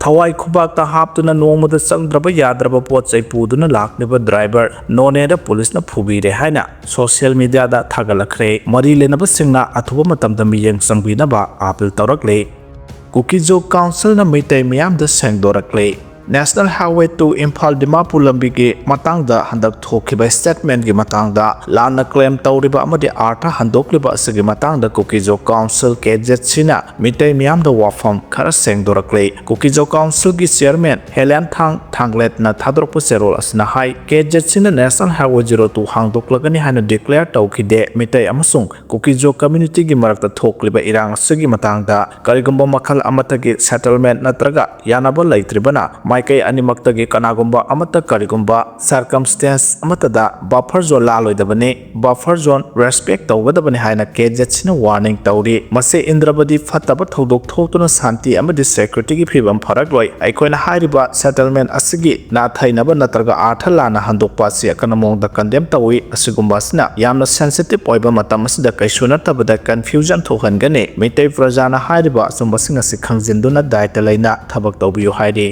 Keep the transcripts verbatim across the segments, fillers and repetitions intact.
ꯊꯋꯥꯏ ꯈꯨꯕꯥꯛꯇ ꯍꯥꯞꯇꯨꯅ ꯅꯣꯡꯃꯗ ꯆꯪꯗ꯭ꯔꯕ ꯌꯥꯗ꯭ꯔꯕ ꯄꯣꯠ ꯆꯩ ꯄꯨꯗꯨꯅ ꯂꯥꯛꯂꯤꯕ ꯗ꯭ꯔꯥꯏꯚꯔ ꯅꯣꯅꯦꯗ ꯄꯨꯂꯤꯁꯅ ꯐꯨꯕꯤꯔꯦ ꯍꯥꯏꯅ ꯁꯣꯁꯤꯌꯦꯜ ꯃꯤꯗꯤꯌꯥꯗ ꯊꯥꯒꯠꯂꯛꯈ꯭ꯔꯦ꯫ ꯃꯔꯤ ꯂꯩꯅꯕꯁꯤꯡꯅ ꯑꯊꯨꯕ ꯃꯇꯝꯗ ꯃꯤꯠꯌꯦꯡ ꯆꯪꯕꯤꯅꯕ ꯑꯥꯄꯤꯜ ꯇꯧꯔꯛꯂꯤ꯫ ꯀꯨꯀꯤꯖꯣ ꯀꯥꯎꯟꯁꯤꯜꯅ ꯃꯤꯇꯩ ꯃꯤꯌꯥꯝꯗ ꯁꯦꯡꯗꯣꯔꯛꯂꯤ꯫ National highway two Imphal Dimapur ꯂꯝꯕꯤꯒꯤ ꯃꯇꯥꯡꯗ ꯍꯟꯗꯛ ꯊꯣꯛꯈꯤꯕ ꯁ꯭ꯇꯦꯠꯃꯦꯟꯒꯤ ꯃꯇꯥꯡꯗ ꯂꯥꯟꯅ ꯀ꯭ꯂꯦꯝ ꯇꯧꯔꯤꯕ ꯑꯃꯗꯤ ꯑꯥꯔꯊ ꯍꯟꯗꯣꯛꯂꯤꯕ ꯑꯁꯤꯒꯤ ꯃꯇꯥꯡꯗ ꯀꯨꯀꯤꯖꯣ ꯀꯥꯎꯟꯁꯤꯜ, ꯀꯦ ꯖꯦꯠ ꯁꯤꯅ ꯃꯤꯇꯩ ꯃꯤꯌꯥꯝꯗ ꯋꯥꯐꯝ ꯈꯔ ꯁꯦꯡꯗꯣꯔꯛꯂꯤ꯫ ꯀꯨꯀꯤꯖꯣ ꯀꯥꯎꯟꯁꯤꯜꯒꯤ ꯆꯤꯌꯔꯃꯦꯟ ꯍꯦꯂꯦꯟꯊꯥꯡ ꯊꯥꯡꯂꯦꯠꯅ ꯊꯥꯗꯣꯔꯛꯄ ꯆꯦꯔꯣꯜ ꯑꯁꯤꯅ ꯍꯥꯏ, ꯀꯦ ꯖꯦꯠ ꯁꯤꯅ ꯅꯦꯁꯅꯦꯜ ꯍꯥꯏꯋꯦ ꯖꯤꯔꯣ ꯇꯨ ꯍꯥꯡꯗꯣꯛꯂꯒꯅꯤ ꯍꯥꯏꯅ ꯗꯤꯀ꯭ꯂꯦꯌꯔ ꯇꯧꯈꯤꯗꯦ꯫ ꯃꯤꯇꯩ ꯑꯃꯁꯨꯡ ꯀꯨꯀꯤꯖꯣ ꯀꯝꯃ꯭ꯌꯨꯅꯤꯇꯤꯒꯤ ꯃꯔꯛꯇ ꯊꯣꯛꯂꯤꯕ ꯏꯔꯥꯡ ꯑꯁꯤꯒꯤ ꯃꯇꯥꯡꯗ ꯀꯔꯤꯒꯨꯝꯕ ꯃꯈꯜ ꯑꯃꯠꯇꯒꯤ ꯁꯦꯇꯜꯃꯦꯟ ꯅꯠꯇ꯭ꯔꯒ ꯌꯥꯅꯕ ꯂꯩꯇ꯭ꯔꯤꯕꯅ, ꯃꯥꯏꯀꯩ ꯑꯅꯤꯃꯛꯇꯒꯤ ꯀꯅꯥꯒꯨꯝꯕ ꯑꯃꯠꯇ ꯀꯔꯤꯒꯨꯝꯕ ꯁꯔꯀꯝꯁꯇꯦꯟꯁ ꯑꯃꯠꯇꯗ ꯕꯐꯔ ꯖꯣꯟ ꯂꯥꯜꯂꯣꯏꯗꯕꯅꯤ, ꯕꯐꯔ ꯖꯣꯟ ꯔꯦꯁꯄꯦꯛ ꯇꯧꯒꯗꯕꯅꯤ ꯍꯥꯏꯅ ꯀꯦ ꯖꯦꯠ ꯁꯤꯅ ꯋꯥꯔꯅꯤꯡ ꯇꯧꯔꯤ꯫ ꯃꯁꯤ ꯏꯟꯗ꯭ꯔꯕꯗꯤ ꯐꯠꯇꯕ ꯊꯧꯗꯣꯛ ꯊꯣꯛꯇꯨꯅ ꯁꯥꯟꯇꯤ ꯑꯃꯗꯤ ꯁꯦꯀ꯭ꯌꯨꯔꯤꯇꯤꯒꯤ ꯐꯤꯕꯝ ꯐꯔꯛꯂꯣꯏ꯫ ꯑꯩꯈꯣꯏꯅ ꯍꯥꯏꯔꯤꯕ ꯁꯦꯇꯜꯃꯦꯟ ꯑꯁꯤꯒꯤ ꯅꯥꯊꯩꯅꯕ ꯅꯠꯇ꯭ꯔꯒ ꯑꯥꯔꯊ ꯂꯥꯟꯅ ꯍꯟꯗꯣꯛꯄ ꯑꯁꯤ ꯑꯀꯟꯕ ꯃꯑꯣꯡꯗ ꯀꯟꯗꯦꯝ ꯇꯧꯏ꯫ ꯑꯁꯤꯒꯨꯝꯕ ꯑꯁꯤꯅ ꯌꯥꯝꯅ ꯁꯦꯟꯁꯤꯇꯤꯚ ꯑꯣꯏꯕ ꯃꯇꯝ ꯑꯁꯤꯗ ꯀꯩꯁꯨ ꯅꯠꯇꯕꯗ ꯀꯟꯐ꯭ꯌꯨꯖꯟ ꯊꯣꯛꯍꯟꯒꯅꯤ꯫ ꯃꯤꯇꯩ ꯄ꯭ꯔꯖꯥꯅ ꯍꯥꯏꯔꯤꯕ ꯑꯆꯨꯝꯕꯁꯤꯡ ꯑꯁꯤ ꯈꯪꯖꯤꯟꯗꯨꯅ ꯗꯥꯏꯇ ꯂꯩꯅ ꯊꯕꯛ ꯇꯧꯕꯤꯌꯨ ꯍꯥꯏꯔꯤ꯫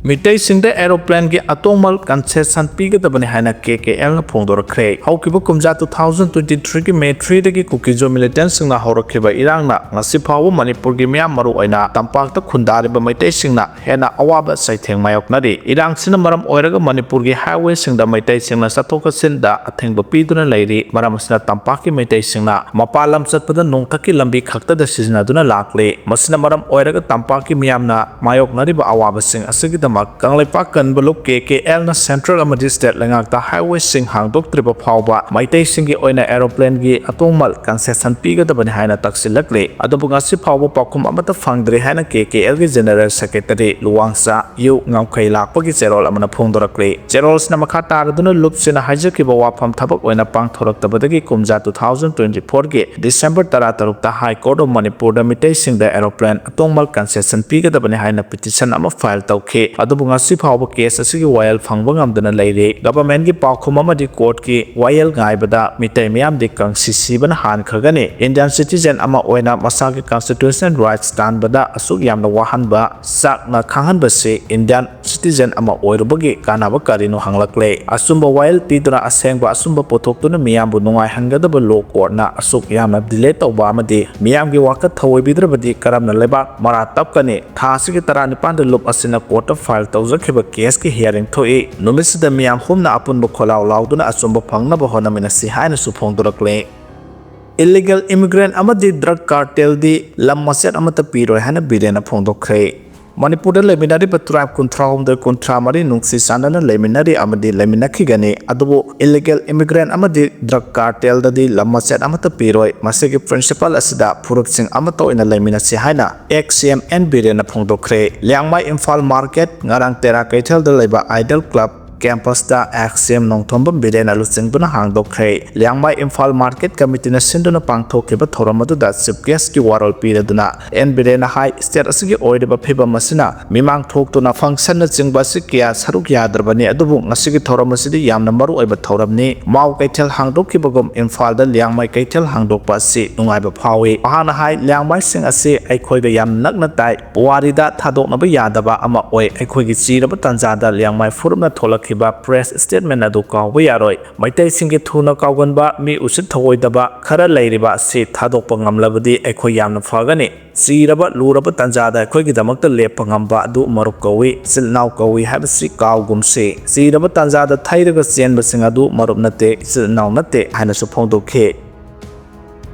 ꯃꯤꯇꯩꯁꯤꯡꯗ ꯑꯦꯔꯣꯄ꯭ꯂꯦꯟꯒꯤ ꯑꯇꯣꯡꯃꯜ ꯀꯟꯁꯦꯁꯟ ꯄꯤꯒꯗꯕꯅꯤ ꯍꯥꯏꯅ ꯀꯦ ꯀꯦ ꯑꯦꯜꯅ ꯐꯣꯡꯗꯣꯔꯛꯈ꯭ꯔꯦ꯫ ꯍꯧꯈꯤꯕ ꯀꯨꯝꯖꯥ ꯇꯨ ꯊꯥꯎꯖꯟ ꯇ꯭ꯋꯦꯟꯇꯤ ꯊ꯭ꯔꯤꯒꯤ ꯃꯦ ꯊ꯭ꯔꯤꯗꯒꯤ ꯀꯨꯀꯤꯖꯣ ꯃꯤꯂꯤꯇꯦꯟꯁꯤꯡꯅ ꯍꯧꯔꯛꯈꯤꯕ ꯏꯔꯥꯡꯅ ꯉꯁꯤ ꯐꯥꯎꯕ ꯃꯅꯤꯄꯨꯔꯒꯤ ꯃꯤꯌꯥꯝ, ꯃꯔꯨꯑꯣꯏꯅ ꯇꯝꯄꯥꯛꯇ ꯈꯨꯟꯗꯥꯔꯤꯕ ꯃꯩꯇꯩꯁꯤꯡꯅ ꯍꯦꯟꯅ ꯑꯋꯥꯕ ꯆꯩꯊꯦꯡ ꯃꯥꯌꯣꯛꯅꯔꯤ꯫ ꯏꯔꯥꯡꯁꯤꯅ ꯃꯔꯝ ꯑꯣꯏꯔꯒ ꯃꯅꯤꯄꯨꯔꯒꯤ ꯍꯥꯏꯋꯦꯁꯤꯡꯗ ꯃꯩꯇꯩꯁꯤꯡꯅ ꯆꯠꯊꯣꯛ ꯆꯠꯁꯤꯟꯗ ꯑꯊꯤꯡꯕ ꯄꯤꯗꯨꯅ ꯂꯩꯔꯤ꯫ ꯃꯔꯝ ꯑꯁꯤꯅ ꯇꯝꯄꯥꯛꯀꯤ ꯃꯩꯇꯩꯁꯤꯡꯅ ꯃꯄꯥꯟ ꯂꯝ ꯆꯠꯄꯗ ꯅꯣꯡꯊꯛꯀꯤ ꯂꯝꯕꯤ ꯈꯛꯇꯗ ꯁꯤꯖꯤꯟꯅꯗꯨꯅ ꯂꯥꯛꯂꯤ꯫ ꯃꯁꯤꯅ ꯃꯔꯝ ꯑꯣꯏꯔꯒ ꯇꯝꯄꯥꯛꯀꯤ ꯃꯤꯌꯥꯝꯅ ꯃꯥꯌꯣꯛꯅꯔꯤꯕ ꯑꯋꯥꯕꯁꯤꯡ ꯑꯁꯤꯒꯤꯗꯃꯛ ꯀꯪꯂꯩꯄꯥꯛ ꯀꯟꯕ ꯂꯨꯞ ꯀꯦ ꯀꯦ ꯑꯦꯜꯅ ꯁꯦꯟꯇ꯭ꯔꯦꯜ ꯑꯃꯗꯤ ꯁ꯭ꯇꯦꯠ ꯂꯩꯉꯥꯛꯇ ꯍꯥꯏꯋꯦꯁꯤꯡ ꯍꯥꯡꯗꯣꯛꯇ꯭ꯔꯤꯕ ꯐꯥꯎꯕ ꯃꯩꯇꯩꯁꯤꯡꯒꯤ ꯑꯣꯏꯅ ꯑꯦꯔꯣꯄ꯭ꯂꯦꯟꯒꯤ ꯑꯇꯣꯡꯃꯜ ꯀꯟꯁꯦꯁꯟ ꯄꯤꯒꯗꯕꯅꯤ ꯍꯥꯏꯅ ꯇꯛꯁꯤꯜꯂꯛꯂꯤ꯫ ꯑꯗꯨꯕꯨ ꯉꯁꯤ ꯐꯥꯎꯕ ꯄꯥꯎꯈꯨꯝ ꯑꯃꯠꯇ ꯐꯪꯗ꯭ꯔꯤ ꯍꯥꯏꯅ ꯀꯦ ꯀꯦ ꯑꯦꯜꯒꯤ ꯖꯦꯅꯔꯦꯜ ꯁꯦꯀ꯭ꯔꯦꯇꯔꯤ ꯂꯨꯋꯥꯡꯆꯥ ꯌꯨ ꯉꯝꯈꯩ ꯂꯥꯛꯄꯒꯤ ꯆꯦꯔꯣꯜ ꯑꯃꯅ ꯐꯣꯡꯗꯣꯔꯛꯂꯤ꯫ ꯆꯦꯔꯣꯜꯁꯤꯅ ꯃꯈꯥ ꯇꯥꯔꯗꯨꯅ ꯂꯨꯞꯁꯤꯅ ꯍꯥꯏꯖꯈꯤꯕ ꯋꯥꯐꯝ ꯊꯕꯛ ꯑꯣꯏꯅ ꯄꯥꯡꯊꯣꯔꯛꯇꯕꯗꯒꯤ ꯀꯨꯝꯖꯥ ꯇꯨ ꯊꯥꯎꯖꯟ ꯇ꯭ꯋꯦꯟꯇꯤ ꯐꯣꯔꯒꯤ ꯗꯤꯁꯦꯝꯕꯔ ꯇꯔꯥꯇꯔꯨꯛꯇ High Court of ꯃꯅꯤꯄꯨꯔꯗ ꯃꯤꯇꯩꯁꯤꯡꯗ ꯑꯦꯔꯣꯄ꯭ꯂꯦꯟ ꯑꯇꯣꯡꯃꯜ ꯀꯟꯁꯦꯁꯟ ꯄꯤꯒꯗꯕꯅꯤ ꯍꯥꯏꯅ ꯄꯤꯇꯤꯁꯟ ꯑꯃ ꯐꯥꯏꯜ ꯇꯧꯈꯤ꯫ ꯑꯗꯨꯕꯨ ꯉꯁꯤ ꯐꯥꯎꯕ ꯀꯦꯁ ꯑꯁꯤꯒꯤ ꯋꯥꯌꯦꯜ ꯐꯪꯕ ꯉꯝꯗꯅ ꯂꯩꯔꯤ꯫ ꯒꯚꯔꯟꯃꯦꯟꯠꯀꯤ ꯄꯥꯎꯈꯨꯝ ꯑꯃꯗꯤ ꯀꯣꯔꯠꯀꯤ ꯋꯥꯌꯦꯜ ꯉꯥꯏꯕꯗ ꯃꯤꯇꯩ ꯃꯤꯌꯥꯝꯗꯤ ꯀꯪꯁꯤ ꯁꯤꯕꯅ ꯍꯥꯟꯈ꯭ꯔꯒꯅꯤ꯫ ꯏꯟꯗꯤꯌꯟ ꯁꯤꯇꯤꯖꯦꯟ ꯑꯃ ꯑꯣꯏꯅ ꯃꯁꯥꯒꯤ ꯀꯟꯁꯇꯤꯇ꯭ꯌꯨꯁꯅꯦꯜ ꯔꯥꯏꯠꯁ ꯇꯥꯟꯕꯗ ꯑꯁꯨꯛ ꯌꯥꯝꯅ ꯋꯥꯍꯟꯕ ꯆꯥꯛꯅ ꯈꯥꯡꯍꯟꯕꯁꯤ ꯏꯟꯗꯤꯌꯟ ꯁꯤꯇꯤꯖꯦꯟ ꯑꯃ ꯑꯣꯏꯔꯨꯕꯒꯤ ꯀꯥꯟꯅꯕ ꯀꯔꯤꯅꯣ ꯍꯪꯂꯛꯂꯦ꯫ ꯑꯆꯨꯝꯕ ꯋꯥꯌꯦꯜ ꯄꯤꯗꯨꯅ ꯑꯁꯦꯡꯕ ꯑꯆꯨꯝꯕ ꯄꯨꯊꯣꯛꯇꯨꯅ ꯃꯤꯌꯥꯝꯕꯨ ꯅꯨꯡꯉꯥꯏꯍꯟꯒꯗꯕ ꯂꯣ ꯀꯣꯔꯠꯅ ꯑꯁꯨꯛ ꯌꯥꯝꯅ ꯗꯤꯂꯦ ꯇꯧꯕ ꯑꯃꯗꯤ ꯃꯤꯌꯥꯝꯒꯤ ꯋꯥꯀꯠ ꯊꯧꯑꯣꯏꯕꯤꯗ꯭ꯔꯕꯗꯤ ꯀꯔꯝꯅ ꯂꯩꯕꯥꯛ ꯃꯔꯥ ꯇꯞꯀꯅꯤ? ꯊꯥ ꯑꯁꯤꯒꯤ ꯇꯔꯥꯅꯤꯄꯥꯟꯗ ꯂꯨꯞ ꯑꯁꯤꯅ ꯀꯣꯔꯠꯇ ꯐꯥꯏꯜ ꯇꯧꯖꯈꯤꯕ ꯀꯦꯁꯀꯤ ꯍꯤꯌꯥꯔꯤꯡ ꯊꯣꯛꯏ꯫ ꯅꯨꯃꯤꯠꯁꯤꯗ ꯃꯤꯌꯥꯝ ꯄꯨꯝꯅ ꯑꯄꯨꯟꯕ ꯈꯣꯜꯂꯥꯎ ꯂꯥꯎꯗꯨꯅ ꯑꯆꯨꯝꯕ ꯐꯪꯅꯕ ꯍꯣꯠꯅꯃꯤꯟꯅꯁꯤ ꯍꯥꯏꯅꯁꯨ ꯐꯣꯡꯗꯣꯔꯛꯂꯦ꯫ ꯏꯂꯤꯒꯦꯜ ꯏꯃꯤꯒ꯭ꯔꯦꯟꯠ ꯑꯃꯗꯤ ꯗ꯭ꯔꯒ ꯀꯥꯔꯇꯦꯜꯗꯤ ꯂꯝ ꯃꯆꯦꯠ ꯑꯃꯠꯇ ꯄꯤꯔꯣꯏ ꯍꯥꯏꯅ ꯕꯤꯔꯦꯟꯅ ꯐꯣꯡꯗꯣꯛꯈ꯭ꯔꯦ꯫ ꯃꯅꯤꯄꯨꯔꯗ ꯂꯩꯃꯤꯟꯅꯔꯤꯕ ꯇ꯭ꯔꯥꯏꯕ ꯀꯨꯟꯊ꯭ꯔꯥꯍꯨꯝꯗꯣꯏ, ꯀꯨꯟꯊ꯭ꯔꯥ ꯃꯔꯤ ꯅꯨꯡꯁꯤ ꯆꯥꯟꯅꯅ ꯂꯩꯃꯤꯟꯅꯔꯤ ꯑꯃꯗꯤ ꯂꯩꯃꯤꯟꯅꯈꯤꯒꯅꯤ, ꯑꯗꯨꯕꯨ ꯏꯂꯤꯒꯦꯜ ꯏꯃꯤꯒ꯭ꯔꯦꯟꯠ ꯑꯃꯗꯤ ꯗ꯭ꯔꯒ ꯀꯥꯔꯇꯦꯜꯗꯗꯤ ꯂꯝ ꯃꯆꯦꯠ ꯑꯃꯠꯇ ꯄꯤꯔꯣꯏ꯫ ꯃꯁꯤꯒꯤ ꯄ꯭ꯔꯤꯟꯁꯤꯄꯜ ꯑꯁꯤꯗ ꯐꯨꯔꯨꯞꯁꯤꯡ ꯑꯃꯠꯇ ꯑꯣꯏꯅ ꯂꯩꯃꯤꯟꯅꯁꯤ ꯍꯥꯏꯅ ꯑꯦꯛꯁ ꯁꯤ ꯑꯦꯝ ꯑꯦꯟ ꯕꯤꯔꯦꯟꯅ ꯐꯣꯡꯗꯣꯛꯈ꯭ꯔꯦ꯫ ꯂꯤꯌꯥꯡꯃꯩ ꯏꯝꯐꯥꯜ ꯃꯥꯔꯀꯦꯠ, ꯉꯔꯥꯡ ꯇꯦꯔꯥ ꯀꯩꯊꯦꯜꯗ ꯂꯩꯕ ꯑꯥꯏꯗꯜ ꯀ꯭ꯂꯕ ꯀꯦꯝꯄꯁꯇ ꯑꯦꯛꯁ ꯁꯤ ꯑꯦꯝ ꯅꯣꯡꯊꯣꯝꯕꯝ ꯕꯤꯔꯦꯟꯅ ꯂꯨꯆꯤꯡꯗꯨꯅ ꯍꯥꯡꯗꯣꯛꯈ꯭ꯔꯦ꯫ ꯂꯤꯌꯥꯡꯃꯩ ꯏꯝꯐꯥꯜ ꯃꯥꯔꯀꯦꯠ ꯀꯃꯤꯇꯤꯅ ꯁꯤꯟꯗꯨꯅ ꯄꯥꯡꯊꯣꯛꯈꯤꯕ ꯊꯧꯔꯝ ꯑꯗꯨꯗ ꯆꯤꯐ ꯒꯦꯁꯀꯤ ꯋꯥꯔꯣꯜ ꯄꯤꯔꯗꯨꯅ ꯑꯦꯟ ꯕꯤꯔꯦꯟꯅ ꯍꯥꯏ, ꯁ꯭ꯇꯦꯠ ꯑꯁꯤꯒꯤ ꯑꯣꯏꯔꯤꯕ ꯐꯤꯕꯝ ꯑꯁꯤꯅ ꯃꯤꯃꯥꯡ ꯊꯣꯛꯇꯨꯅ ꯐꯪꯁꯟꯅꯆꯤꯡꯕ ꯑꯁꯤ ꯀꯌꯥ ꯁꯔꯨꯛ ꯌꯥꯗ꯭ꯔꯕꯅꯤ, ꯑꯗꯨꯕꯨ ꯉꯁꯤꯒꯤ ꯊꯧꯔꯝ ꯑꯁꯤꯗꯤ ꯌꯥꯝꯅ ꯃꯔꯨ ꯑꯣꯏꯕ ꯊꯧꯔꯝꯅꯤ꯫ ꯃꯥꯎ ꯀꯩꯊꯦꯜ ꯍꯥꯡꯗꯣꯛꯈꯤꯕꯒꯨꯝ ꯏꯝꯐꯥꯜꯗ ꯂꯤꯌꯥꯡꯃꯩ ꯀꯩꯊꯦꯜ ꯍꯥꯡꯗꯣꯛꯄ ꯑꯁꯤ ꯅꯨꯡꯉꯥꯏꯕ ꯐꯥꯎꯏ꯫ ꯃꯍꯥꯛꯅ ꯍꯥꯏ, ꯂꯤꯌꯥꯡꯃꯩꯁꯤꯡ ꯑꯁꯤ ꯑꯩꯈꯣꯏꯒ ꯌꯥꯝ ꯅꯛꯅ ꯇꯥꯏ, ꯄꯨꯋꯥꯔꯤꯗ ꯊꯥꯗꯣꯛꯅꯕ ꯌꯥꯗꯕ ꯑꯃ ꯑꯣꯏ꯫ ꯑꯩꯈꯣꯏꯒꯤ ꯆꯤꯔꯕ ꯇꯥꯟꯖꯥꯗ ꯂꯤꯌꯥꯡꯃꯩ ꯐꯨꯔꯨꯞꯅ ꯊꯣꯛꯂꯛꯈꯤꯕ ꯄ꯭ꯔꯦꯁ ꯁ꯭ꯇꯦꯠꯃꯦꯟ ꯑꯗꯨ ꯀꯥꯎꯕ ꯌꯥꯔꯣꯏ꯫ ꯃꯩꯇꯩꯁꯤꯡꯒꯤ ꯊꯨꯅ ꯀꯥꯎꯒꯟꯕ, ꯃꯤ ꯎꯁꯤꯠ ꯊꯑꯣꯏꯗꯕ ꯈꯔ ꯂꯩꯔꯤꯕ ꯑꯁꯤ ꯊꯥꯗꯣꯛꯄ ꯉꯝꯂꯕꯗꯤ ꯑꯩꯈꯣꯏ ꯌꯥꯝꯅ ꯐꯒꯅꯤ꯫ ꯆꯤꯔꯕ ꯂꯨꯔꯕ ꯇꯥꯟꯖꯥꯗ ꯑꯩꯈꯣꯏꯒꯤꯗꯃꯛꯇ ꯂꯦꯞꯄ ꯉꯝꯕ ꯑꯗꯨ ꯃꯔꯨꯞ ꯀꯧꯏ, ꯏꯆꯤꯜ ꯏꯅꯥꯎ ꯀꯧꯏ ꯍꯥꯏꯕꯁꯤ ꯀꯥꯎꯒꯨꯝꯁꯤ꯫ ꯆꯤꯔꯕ ꯇꯥꯟꯖꯥꯗ ꯊꯩꯔꯒ ꯆꯦꯟꯕꯁꯤꯡ ꯑꯗꯨ ꯃꯔꯨꯞ ꯅꯠꯇꯦ, ꯏꯆꯤꯜ ꯏꯅꯥꯎ ꯅꯠꯇꯦ ꯍꯥꯏꯅꯁꯨ ꯐꯣꯡꯗꯣꯛꯈꯤ꯫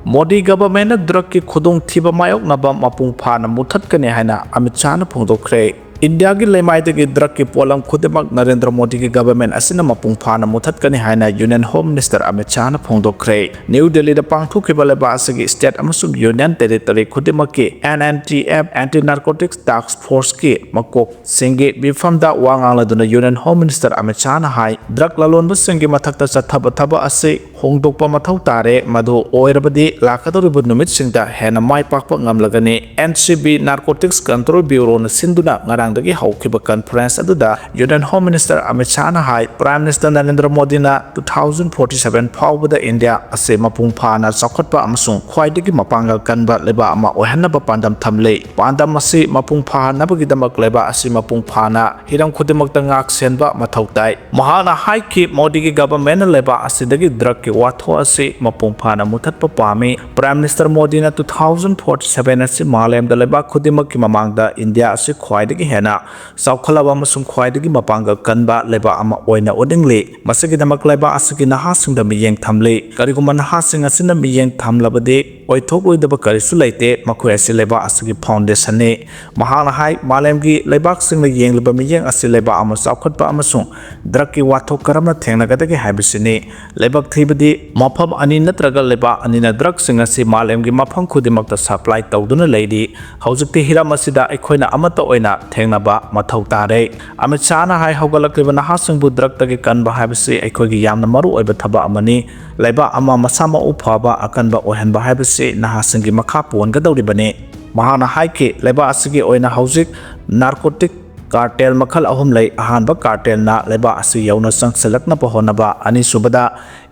ꯃꯣꯗꯤ ꯒꯚꯔꯟꯃꯦꯟꯠꯅ ꯗ꯭ꯔꯒꯀꯤ ꯈꯨꯗꯣꯡꯊꯤꯕ ꯃꯥꯌꯣꯛꯅꯕ ꯃꯄꯨꯡ ꯐꯥꯅ ꯃꯨꯊꯠꯀꯅꯤ ꯍꯥꯏꯅ ꯑꯃꯤꯠ ꯁꯥꯍꯅ ꯐꯣꯡꯗꯣꯛꯈ꯭ꯔꯦ꯫ ꯏꯟꯗꯤꯌꯥꯒꯤ ꯂꯩꯃꯥꯏꯗꯒꯤ ꯗ꯭ꯔꯒꯀꯤ ꯄꯣꯠꯂꯝ ꯈꯨꯗꯤꯡꯃꯛ ꯅꯔꯦꯟꯗ꯭ꯔ ꯃꯣꯗꯤꯒꯤ ꯒꯚꯔꯟꯃꯦꯟꯠ ꯑꯁꯤꯅ ꯃꯄꯨꯡ ꯐꯥꯅ ꯃꯨꯊꯠꯀꯅꯤ ꯍꯥꯏꯅ ꯌꯨꯅꯤꯌꯟ ꯍꯣꯝ ꯃꯤꯅꯤꯁꯇꯔ ꯑꯃꯤꯠ ꯁꯥꯍꯅ ꯐꯣꯡꯗꯣꯛꯈ꯭ꯔꯦ꯫ ꯅ꯭ꯌꯨ ꯗꯦꯜꯂꯤꯗ ꯄꯥꯡꯊꯣꯛꯈꯤꯕ ꯂꯩꯕꯥꯛ ꯑꯁꯤꯒꯤ ꯁ꯭ꯇꯦꯠ ꯑꯃꯁꯨꯡ ꯌꯨꯅꯤꯌꯟ ꯇꯦꯔꯤꯇꯣꯔꯤ ꯈꯨꯗꯤꯡꯃꯛꯀꯤ N N T F, anti narcotics ꯇꯥꯛꯁ ꯐꯣꯔꯁꯀꯤ ꯃꯀꯣꯛꯁꯤꯡꯒꯤ ꯃꯤꯐꯝꯗ ꯋꯥ ꯉꯥꯡꯂꯗꯨꯅ ꯌꯨꯅꯤꯌꯟ ꯍꯣꯝ ꯃꯤꯅꯤꯁꯇꯔ ꯑꯃꯤꯠ ꯁꯥꯍꯅ ꯍꯥꯏ, ꯗ꯭ꯔꯒ ꯂꯂꯣꯟꯕꯁꯤꯡꯒꯤ ꯃꯊꯛꯇ ꯆꯠꯊꯕ ꯊꯕꯛ ꯑꯁꯤ ꯍꯣꯡꯗꯣꯛꯄ ꯃꯊꯧ ꯇꯥꯔꯦ꯫ ꯃꯗꯨ ꯑꯣꯏꯔꯕꯗꯤ ꯂꯥꯛꯀꯗꯧꯔꯤꯕ ꯅꯨꯃꯤꯠꯁꯤꯡꯗ ꯍꯦꯟꯅ ꯃꯥꯏ ꯄꯥꯛꯄ ꯉꯝꯂꯒꯅꯤ꯫ N C B narcotics control ꯕ꯭ꯌꯨꯔꯣꯅ ꯁꯤꯟꯗꯨꯅ ꯉꯔꯥꯡ ꯗꯒꯤ ꯍꯧꯈꯤꯕ conference ꯑꯗꯨꯗ Union Home Minister ꯑꯃꯤꯠ ꯁꯥꯍꯅ ꯍꯥꯏ, Prime Minister ꯅꯔꯦꯟꯗ꯭ꯔ ꯃꯣꯗꯤꯅ two thousand forty seven ꯐꯥꯎꯕꯗ ꯏꯟꯗꯤꯌꯥ ꯑꯁꯤ ꯃꯄꯨꯡ ꯐꯥꯅ ꯆꯥꯎꯈꯠꯄ ꯑꯃꯁꯨꯡ ꯈ꯭ꯋꯥꯏꯗꯒꯤ ꯃꯄꯥꯡꯒꯜ ꯀꯟꯕ ꯂꯩꯕꯥꯛ ꯑꯃ ꯑꯣꯏꯍꯟꯅꯕ ꯄꯥꯟꯗꯝ ꯊꯝꯂꯤ꯫ ꯄꯥꯟꯗꯝ ꯑꯁꯤ ꯃꯄꯨꯡ ꯐꯥꯍꯟꯅꯕꯒꯤꯗꯃꯛ ꯂꯩꯕꯥꯛ ꯑꯁꯤ ꯃꯄꯨꯡ ꯐꯥꯅ ꯍꯤꯔꯝ ꯈꯨꯗꯤꯡꯃꯛꯇ ꯉꯥꯛ ꯁꯦꯟꯕ ꯃꯊꯧ ꯇꯥꯏ꯫ ꯃꯍꯥꯛꯅ ꯍꯥꯏꯈꯤ, ꯃꯣꯗꯤꯒꯤ governmentꯅ ꯂꯩꯕꯥꯛ ꯑꯁꯤꯗꯒꯤ drugꯀꯤ ꯋꯥꯊꯣꯛ ꯑꯁꯤ ꯃꯄꯨꯡ ꯐꯥꯅ ꯃꯨꯊꯠꯄ ꯄꯥꯝꯃꯤ꯫ Prime Minister ꯃꯣꯗꯤꯅ two thousand forty seven ꯑꯁꯤ ꯃꯥꯂꯦꯝꯗ ꯂꯩꯕꯥꯛ ꯈꯨꯗꯤꯡꯃꯛꯀꯤ ꯃꯃꯥꯡꯗ ꯏꯟꯗꯤꯌꯥ ꯑꯁꯤ ꯈ꯭ꯋꯥꯏꯗꯒꯤ ꯍꯦꯟꯅ ꯆꯥꯎꯈꯠꯂꯕ ꯑꯃꯁꯨꯡ ꯈ꯭ꯋꯥꯏꯗꯒꯤ ꯃꯄꯥꯡꯒꯜ ꯀꯟꯕ ꯂꯩꯕꯥꯛ ꯑꯃ ꯑꯣꯏꯅ ꯎꯠꯅꯤꯡꯂꯤ꯫ ꯃꯁꯤꯒꯤꯗꯃꯛ ꯂꯩꯕꯥꯛ ꯑꯁꯤꯒꯤ ꯅꯍꯥꯁꯤꯡꯗ ꯃꯤꯠꯌꯦꯡ ꯊꯝꯂꯤ꯫ ꯀꯔꯤꯒꯨꯝꯕ ꯅꯍꯥꯁꯤꯡ ꯑꯁꯤꯅ ꯃꯤꯠꯌꯦꯡ ꯊꯝꯂꯕꯗꯤ ꯑꯣꯏꯊꯣꯛꯂꯣꯏꯗꯕ ꯀꯔꯤꯁꯨ ꯂꯩꯇꯦ꯫ ꯃꯈꯣꯏ ꯑꯁꯤ ꯂꯩꯕꯥꯛ ꯑꯁꯤꯒꯤ foundationꯅꯤ꯫ ꯃꯍꯥꯛꯅ ꯍꯥꯏ, ꯃꯥꯂꯦꯝꯒꯤ ꯂꯩꯕꯥꯛꯁꯤꯡꯅ ꯌꯦꯡꯂꯤꯕ ꯃꯤꯠꯌꯦꯡ ꯑꯁꯤ ꯂꯩꯕꯥꯛ ꯑꯃ ꯆꯥꯎꯈꯠꯄ ꯑꯃꯁꯨꯡ drugꯀꯤ ꯋꯥꯊꯣꯛ ꯀꯔꯝꯅ ꯊꯦꯡꯅꯒꯗꯒꯦ ꯍꯥꯏꯕꯁꯤꯅꯤ꯫ ꯂꯩꯕꯥꯛ ꯊꯤꯕꯗꯤ ꯃꯐꯝ ꯑꯅꯤ ꯅꯠꯇ꯭ꯔꯒ ꯂꯩꯕꯥꯛ ꯑꯅꯤꯅ drugꯁꯤꯡ ꯑꯁꯤ ꯃꯥꯂꯦꯝꯒꯤ ꯃꯐꯝ ꯈꯨꯗꯤꯡꯃꯛꯇ supply ꯇꯧꯗꯨꯅ ꯂꯩꯔꯤ꯫ ꯍꯧꯖꯤꯛꯇꯤ ꯍꯤꯔꯝ ꯑꯁꯤꯗ ꯑꯩꯈꯣꯏꯅ ꯑꯃꯠꯇ ꯑꯣꯏꯅ ꯊꯦꯡꯅꯕ ꯃꯊꯧ ꯇꯥꯔꯦ꯫ ꯑꯃꯤꯠ ꯁꯥꯍꯅ ꯍꯥꯏ, ꯍꯧꯒꯠꯂꯛꯂꯤꯕ ꯅꯍꯥꯁꯤꯡꯕꯨ drugꯇꯒꯤ ꯀꯟꯕ ꯍꯥꯏꯕꯁꯤ ꯑꯩꯈꯣꯏꯒꯤ ꯌꯥꯝꯅ ꯃꯔꯨ ꯑꯣꯏꯕ ꯊꯕꯛ ꯑꯃꯅꯤ꯫ ꯂꯩꯕꯥꯛ ꯑꯃ ꯃꯁꯥ ꯃꯎ ꯐꯕ ꯑꯀꯟꯕ ꯑꯣꯏꯍꯟꯕ ꯍꯥꯏꯕꯁꯤ ꯅꯍꯥꯁꯤꯡꯒꯤ ꯃꯈꯥ ꯄꯣꯟꯒꯗꯧꯔꯤꯕꯅꯤ꯫ ꯃꯍꯥꯛꯅ ꯍꯥꯏꯈꯤ, ꯂꯩꯕꯥꯛ ꯑꯁꯤꯒꯤ ꯑꯣꯏꯅ ꯍꯧꯖꯤꯛ narcotic cartel ꯃꯈꯜ ꯑꯍꯨꯝ ꯂꯩ꯫ ꯑꯍꯥꯟꯕ cartelꯅ ꯂꯩꯕꯥꯛ ꯑꯁꯤ ꯌꯧꯅ ꯆꯪꯁꯤꯜꯂꯛꯅꯕ ꯍꯣꯠꯅꯕ, ꯑꯅꯤꯁꯨꯕꯗ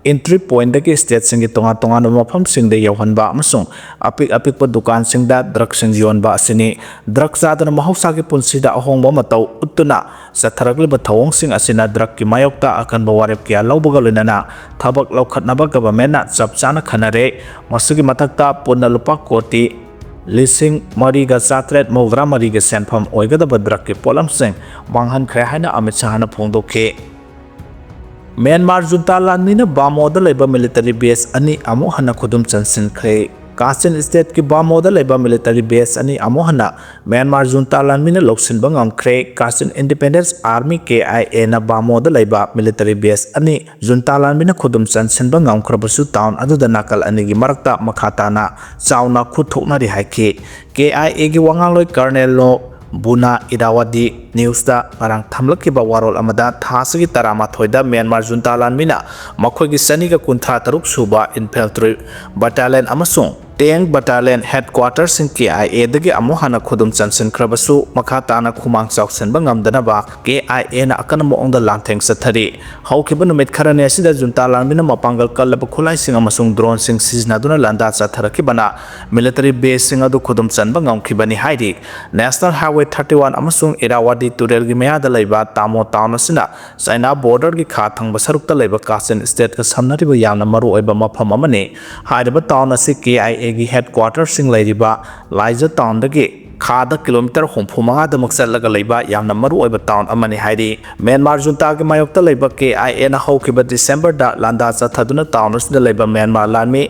entry pointꯗꯒꯤ stateꯁꯤꯡꯒꯤ ꯇꯣꯉꯥꯟ ꯇꯣꯉꯥꯟꯕ ꯃꯐꯝꯁꯤꯡꯗ ꯌꯧꯍꯟꯕ ꯑꯃꯁꯨꯡ ꯑꯄꯤꯛ ꯑꯄꯤꯛꯄ ꯗꯨꯀꯥꯟꯁꯤꯡꯗ drugꯁꯤꯡ ꯌꯣꯟꯕ ꯑꯁꯤꯅꯤ꯫ Drug ꯆꯥꯗꯨꯅ ꯃꯍꯧꯁꯥꯒꯤ ꯄꯨꯟꯁꯤꯗ ꯑꯍꯣꯡꯕ ꯃꯇꯧ ꯎꯠꯇꯨꯅ ꯆꯠꯊꯔꯛꯂꯤꯕ ꯊꯧꯑꯣꯡꯁꯤꯡ ꯑꯁꯤꯅ drugꯀꯤ ꯃꯥꯌꯣꯛꯇ ꯑꯀꯟꯕ ꯋꯥꯔꯦꯞ ꯀꯌꯥ ꯂꯧꯕꯒ ꯂꯣꯏꯅꯅ ꯊꯕꯛ ꯂꯧꯈꯠꯅꯕ governmentꯅ ꯆꯞ ꯆꯥꯅ ꯈꯟꯅꯔꯦ꯫ ꯃꯁꯤꯒꯤ ꯃꯊꯛꯇ ꯄꯨꯟꯅ ꯂꯨꯄꯥ ꯀꯣꯇꯤ ꯂꯤꯁꯤꯡ ꯃꯔꯤꯒ ꯆꯥꯇ꯭ꯔꯦꯠ ꯃꯧꯗ꯭ꯔꯥ ꯃꯔꯤꯒꯤ ꯁꯦꯟꯐꯝ ꯑꯣꯏꯒꯗꯕ drugꯀꯤ ꯄꯣꯠꯂꯝꯁꯤꯡ ꯃꯥꯡꯍꯟꯈ꯭ꯔꯦ ꯍꯥꯏꯅ ꯑꯃꯤꯠ ꯁꯥꯍꯅ ꯐꯣꯡꯗꯣꯛꯈꯤ꯫ ꯃ꯭ꯌꯥꯟꯃꯥꯔ junta ꯂꯥꯟꯃꯤꯅ ꯕꯥꯃꯣꯗ ꯂꯩꯕ military base ꯑꯅꯤ ꯑꯃꯨꯛ ꯍꯟꯅ ꯈꯨꯗꯨꯝ ꯆꯟꯁꯤꯟꯈ꯭ꯔꯦ꯫ ꯀꯥꯆꯤꯟ stateꯀꯤ ꯕꯥꯃꯣꯗ ꯂꯩꯕ military base ꯑꯅꯤ ꯑꯃꯨꯛ ꯍꯟꯅ ꯃ꯭ꯌꯥꯟꯃꯥꯔ junta ꯂꯥꯟꯃꯤꯅ ꯂꯧꯁꯤꯟꯕ ꯉꯝꯈ꯭ꯔꯦ꯫ Kachin Independence Army, KIAꯅ ꯕꯥꯃꯣꯗ ꯂꯩꯕ military base ꯑꯅꯤ junta ꯂꯥꯟꯃꯤꯅ ꯈꯨꯗꯨꯝ ꯆꯟꯁꯤꯟꯕ ꯉꯝꯈ꯭ꯔꯕꯁꯨ, town ꯑꯗꯨꯗ ꯅꯥꯀꯜ ꯑꯅꯤꯒꯤ ꯃꯔꯛꯇ ꯃꯈꯥ ꯇꯥꯅ ꯆꯥꯎꯅ ꯈꯨꯠ ꯊꯣꯛꯅꯔꯤ ꯍꯥꯏꯈꯤ꯫ KIAꯒꯤ ꯋꯥꯉꯥꯡꯂꯣꯏ Colonel No ꯕꯨꯅꯥ ꯏꯔꯥꯋꯥꯗꯤ newsꯇ ꯉꯔꯥꯡ ꯊꯝꯂꯛꯈꯤꯕ ꯋꯥꯔꯣꯜ ꯑꯃꯗ, ꯊꯥ ꯑꯁꯤꯒꯤ ꯇꯔꯥꯃꯥꯊꯣꯏꯗ ꯃ꯭ꯌꯥꯟꯃꯥꯔ junta ꯂꯥꯟꯃꯤꯅ ꯃꯈꯣꯏꯒꯤ ꯆꯅꯤꯒ ꯀꯨꯟꯊ꯭ꯔꯥ ꯇꯔꯨꯛ ꯁꯨꯕ infantry battalion ꯑꯃꯁꯨꯡ Tank Battalion Headquarterꯁꯤꯡ K I Aꯗꯒꯤ ꯑꯃꯨꯛ ꯍꯟꯅ ꯈꯨꯗꯨꯝ ꯆꯟꯁꯤꯟꯈ꯭ꯔꯕꯁꯨ, ꯃꯈꯥ ꯇꯥꯅ ꯈꯨꯃꯥꯡ ꯆꯥꯎꯁꯤꯟꯕ ꯉꯝꯗꯅꯕ K I Aꯅ ꯑꯀꯟꯕ ꯃꯑꯣꯡꯗ ꯂꯥꯟꯊꯦꯡ ꯆꯠꯊꯔꯤ꯫ ꯍꯧꯈꯤꯕ ꯅꯨꯃꯤꯠ ꯈꯔꯅꯤ ꯑꯁꯤꯗ ꯖꯨꯟꯇꯥ ꯂꯥꯟꯃꯤꯅ ꯃꯄꯥꯡꯒꯜ ꯀꯜꯂꯕ ꯈꯨꯠꯂꯥꯏꯁꯤꯡ ꯑꯃꯁꯨꯡ droneꯁꯤꯡ ꯁꯤꯖꯤꯟꯅꯗꯨꯅ ꯂꯥꯟꯗꯥ ꯆꯠꯊꯔꯛꯈꯤꯕꯅ military baseꯁꯤꯡ ꯑꯗꯨ ꯈꯨꯗꯨꯝ ꯆꯟꯕ ꯉꯝꯈꯤꯕꯅꯤ ꯍꯥꯏꯔꯤ꯫ National Highway thirty one ꯑꯃꯁꯨꯡ ꯏꯔꯥꯋꯥꯗꯤ ꯇꯨꯔꯦꯜꯒꯤ ꯃꯌꯥꯗ ꯂꯩꯕ ꯇꯥꯃꯣ town ꯑꯁꯤꯅ China borderꯒꯤ ꯈꯥ ꯊꯪꯕ ꯁꯔꯨꯛꯇ ꯂꯩꯕ Kachin stateꯀ ꯁꯝꯅꯔꯤꯕ ꯌꯥꯝꯅ ꯃꯔꯨꯑꯣꯏꯕ ꯃꯐꯝ ꯑꯃꯅꯤ꯫ ꯍꯥꯏꯔꯤꯕ town ꯑꯁꯤ K I Aꯒꯤ headquarterꯁꯤꯡ ꯂꯩꯔꯤꯕ Laija townꯗꯒꯤ ꯈꯥꯗ kilometre ꯍꯨꯝꯐꯨ ꯃꯉꯥꯗꯃꯛ ꯆꯠꯂꯒ ꯂꯩꯕ ꯌꯥꯝꯅ ꯃꯔꯨꯑꯣꯏꯕ town ꯑꯃꯅꯤ ꯍꯥꯏꯔꯤ꯫ ꯃ꯭ꯌꯥꯟꯃꯥꯔ ꯖꯨꯟꯇꯥꯒꯤ ꯃꯥꯌꯣꯛꯇ ꯂꯩꯕ K I Aꯅ ꯍꯧꯈꯤꯕ Decemberꯗ ꯂꯥꯟꯗꯥ ꯆꯠꯊꯗꯨꯅ town ꯑꯁꯤꯗ ꯂꯩꯕ ꯃ꯭ꯌꯥꯟꯃꯥꯔ ꯂꯥꯟꯃꯤ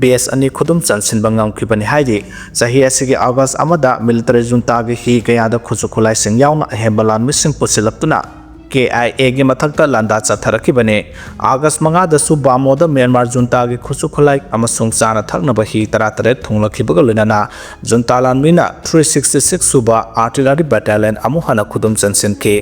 base ꯑꯅꯤ ꯈꯨꯗꯨꯝ ꯆꯟꯁꯤꯟꯕ ꯉꯝꯈꯤꯕꯅꯤ ꯍꯥꯏꯔꯤ꯫ ꯆꯍꯤ ꯑꯁꯤꯒꯤ August ꯑꯃꯗ military ꯖꯨꯟꯇꯥꯒꯤ ꯍꯤ ꯀꯌꯥꯗ ꯈꯨꯠꯁꯨ ꯈꯨꯠꯂꯥꯏꯁꯤꯡ ꯌꯥꯎꯅ ꯑꯍꯦꯟꯕ ꯂꯥꯟꯃꯤꯁꯤꯡ ꯄꯨꯁꯤꯜꯂꯛꯇꯨꯅ K I Aꯒꯤ ꯃꯊꯛꯇ ꯂꯥꯟꯗꯥ ꯆꯠꯊꯔꯛꯈꯤꯕꯅꯤ꯫ August ꯃꯉꯥꯗꯁꯨ ꯕꯥꯃꯣꯗ ꯃ꯭ꯌꯥꯟꯃꯥꯔ ꯖꯨꯟꯇꯥꯒꯤ ꯈꯨꯠꯁꯨ ꯈꯨꯠꯂꯥꯏ ꯑꯃꯁꯨꯡ ꯆꯥꯅ ꯊꯛꯅꯕ ꯍꯤ ꯇꯔꯥꯇꯔꯦꯠ ꯊꯨꯡꯂꯛꯈꯤꯕꯒ ꯂꯣꯏꯅꯅ ꯖꯨꯟꯇꯥ ꯂꯥꯟꯃꯤꯅ three sixty six ꯁꯨꯕ Artillery Battalion ꯑꯃꯨꯛ ꯍꯟꯅ ꯈꯨꯗꯨꯝ ꯆꯟꯁꯤꯟꯈꯤ꯫